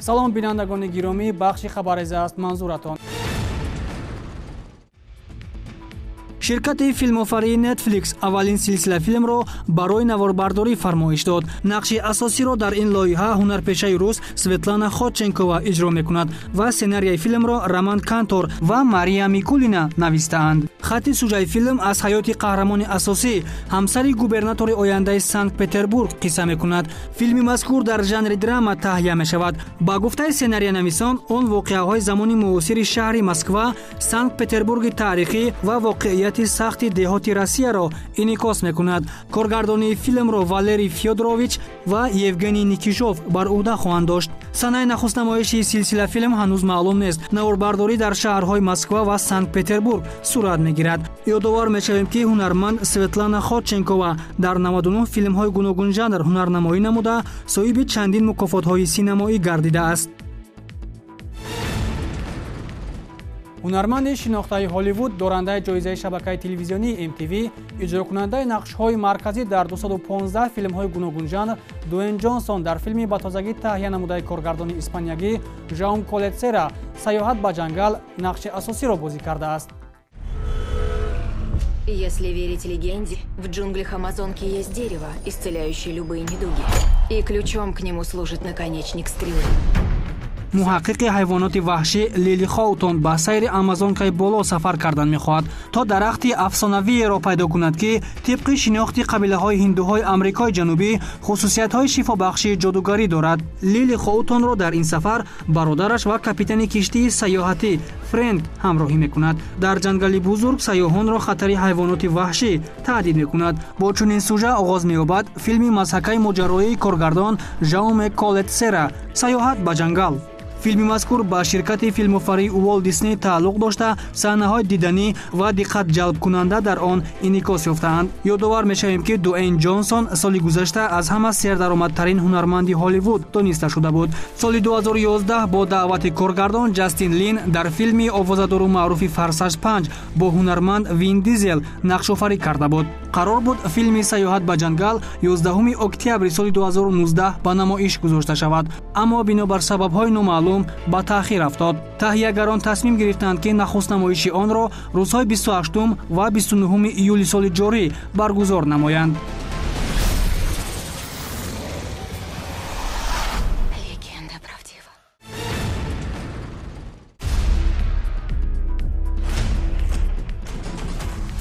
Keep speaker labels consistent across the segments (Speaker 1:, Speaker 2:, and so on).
Speaker 1: Салом, бинандагони гиромӣ, бахши хабареза аст манзуратон.
Speaker 2: Ширкати филмофарии Netflix аввалин силсилафилмро барои наворбардорӣ фармоиш дод. Нақши асосиро дар ин лоиҳа ҳунарпешаи рус Светлана Ходченкова иҷро мекунад ва сценарияи филмро Роман Кантор ва Мария Микулина навистаанд. Хатти сужаи филм аз ҳаёти қаҳрамони асосӣ, ҳамсари губернатори ояндаи Санкт-Петербург қисса мекунад. Филми мазкур дар жанри драма таҳия мешавад. Ба гуфтаи сценариянависон, он воқеаҳои замони муосири шаҳри Москва, Санкт-Петербурги таърихӣ ва воқеияти сахти деҳоти Россияро инъикос мекунад. Коргардонии филмро Валерий Фёдорович ва Евгений Никишов бар ӯҳда хоҳанд дошт. Санаи нахустнамоиши силсилафилм ҳанӯз маълум нест. Наворбардорӣ дар шаҳрҳои Москва ва Санкт-Петербург сурат мегирад. Ёдовар мешавем, ки ҳунарманд Светлана Ходченкова дар 99 филмҳои гуногунжанр ҳунарнамоӣ намуда, соҳиби чандин мукофотҳои синамоӣ гардидааст.
Speaker 1: Ҳунарманди шинохтаи Ҳолливуд, дорандаи ҷоизаи шабакаи телевизионии MTV, иҷрокунандаи нақшҳои марказӣ дар 215 филмҳои гуногунжанр Дуэн Ҷонсон дар филми ба тозагӣ таҳия намудаи коргардони испаниягӣ Жаум Колет Сера «Саёҳат ба ҷангал» нақши асосиро бозӣ кардааст.
Speaker 3: Если верить легенде, в джунглях Амазонки есть дерево, исцеляющее любые недуги. И ключом к нему служит наконечник стрелы.
Speaker 2: Муҳаққиқи ҳайвоноти ваҳшӣ Лили Хоутон ба сайри Амазонкаи боло сафар кардан мехоҳад, то дарахти афсонавиеро пайдо кунад, ки тибқи шинохти қабилаҳои ҳиндуҳои Амрикои Ҷанубӣ хусусиятҳои шифобахшии ҷодугарӣ дорад. Лили Хоутонро дар ин сафар бародараш ва капитани киштии сайёҳатӣ Френк ҳамроҳӣ мекунад. Дар ҷангали бузург сайёҳонро хатари ҳайвоноти ваҳшӣ таҳдид мекунад. Бо чунин сужа оғоз меёбад филми мазҳакаи моҷароии коргардон Жауме Колет Сера «Сайёҳат ба ҷангал». Филми мазкур ба ширкати филмофарии Уолт Дисней тааллуқ дошта, саҳнаҳои диданӣ ва диққатҷалбкунанда дар он инъикос ёфтаанд. Ёдовар мешавем, ки Дуэйн Ҷонсон соли гузашта аз ҳама сердаромадтарин ҳунарманди Ҳолливуд дониста шуда буд. Соли 2011 бо даъвати коргардон Ҷастин Лин дар филми овозадору маъруфи «Фарсаж 5» бо ҳунарманд Вин Дизел нақшофарӣ карда буд. Қарор буд филми «Сайёҳат ба ҷангал» 11 октябри соли 2019 ба намоиш гузошта шавад, аммо бинобар сабабҳои номаълум ба таъхир афтод. Таҳиягарон тасмим гирифтанд, ки нахустнамоиши онро рӯзҳои 28 ва 29 июли соли ҷорӣ баргузор намоянд.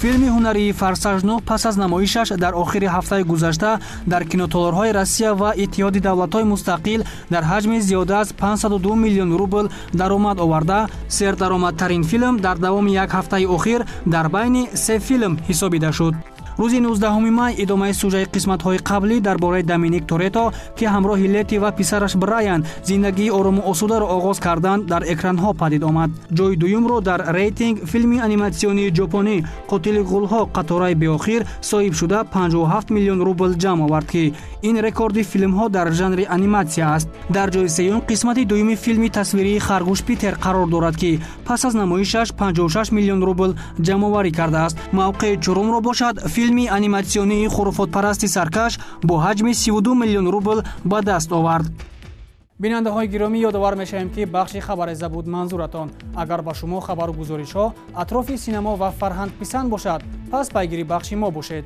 Speaker 2: Филми ҳунарии «Фарсаж 9» пас аз намоишаш дар охири ҳафтаи гузашта дар кинотолорҳои Россия ва Иттиҳоди давлатҳои мустақил дар ҳаҷми зиёда аз 502 миллион рубл даромад оварда, сердаромадтарин филм дар давоми як ҳафтаи охир дар байни се филм ҳисобида шуд. Рӯзи 19 май идомаи сужаи қисматҳои қаблӣ дар бораи Доминик Торетто, ки ҳамроҳи Лети ва писараш Брайан зиндагии орому осударо оғоз карданд, дар экранҳо падид омад. Ҷои дуюмро дар рейтинг филми аниматсионии ҷопонӣ «Қотили ғулҳо. Қатораи беохир» соҳиб шуда, 57 миллион рубл ҷамъ овард, ки ин рекорди филмҳо дар жанри аниматсия аст. Дар ҷои сеюм қисмати дуюми филми тасвирии «Харгӯш Питер» қарор дорад, ки пас аз намоишаш 56 миллион рубл ҷамъоварӣ кардааст. Мавқеи чорумро бошад филми аниматсионии хуруфотпарасти саркаш бо ҳаҷми 32 миллион рубл ба даст овард.
Speaker 1: Бинандаҳои гиромӣ, ёдовар мешавем, ки бахши хабареза буд манзуратон. Агар ба шумо хабару гузоришҳо атрофи синамо ва фарҳангписанд бошад, пас пайгири бахши мо бошед.